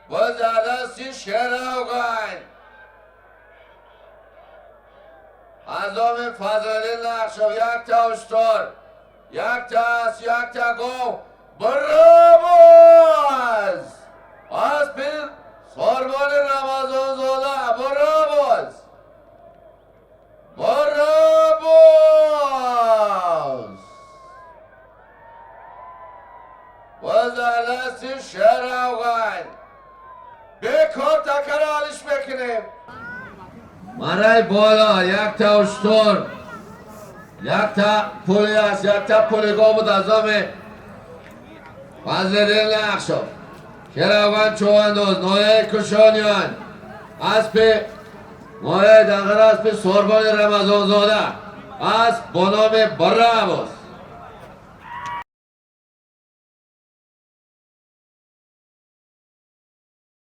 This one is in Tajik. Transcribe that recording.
Боз дар дасти Шеравган. Аз номи Фазлиддин Нақшов якта уштур, якта асп, якта гов. Баробоз! Аспи Сорбони Рамазонзода, баробоз! Баробоз! Боз дар дасти Шеравган. Бекор такара алиш мекунем. Марай боло якта уштур, якта пули аст, якта пули гов буд аз номи Фазлиддин Нақшов. Шеравган чувандоз, ноҳияи Кушониён. Аспи ноҳияи Данғара, аспи Сорбони Рамазонзода. Асп бо номи Барабоз.